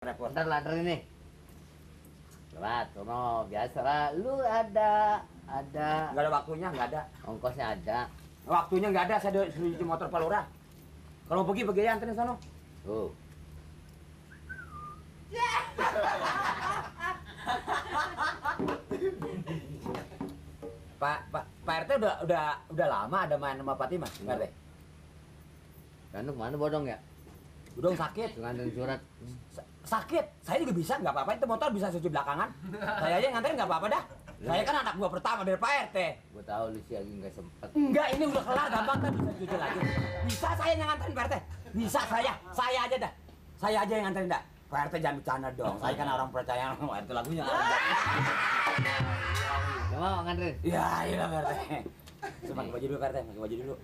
Repot. Ntar ladder ini. Lewat, sono biasa lah. Lu ada Nggak ada waktunya, nggak ada. ongkosnya ada. Waktunya nggak ada, saya suruh cuci motor Palura. Kalau pergi ya anterin sono. Tuh. Pak RT udah lama ada main sama Fatimah, Pak RT. Kan lu kemana bodong ya? Udah sakit. Nganterin surat. Sakit, saya juga bisa, nggak apa-apa, itu motor bisa cuci belakangan. Saya aja yang nganterin nggak apa-apa dah. Saya kan anak gua pertama dari Pak RT. Gua tahu lu sih lagi nggak sempet. Enggak, ini udah kelar, gampang kan bisa cuci lagi. Bisa saya yang nganterin Pak RT. Bisa saya aja dah. Saya aja yang nganterin dah. Pak RT jangan bercanda dong. Saya kan orang percaya sama itu lagunya. Gak mau nganterin? Ya, iya Pak RT. Coba pakai baju dulu Pak RT, pakai baju dulu.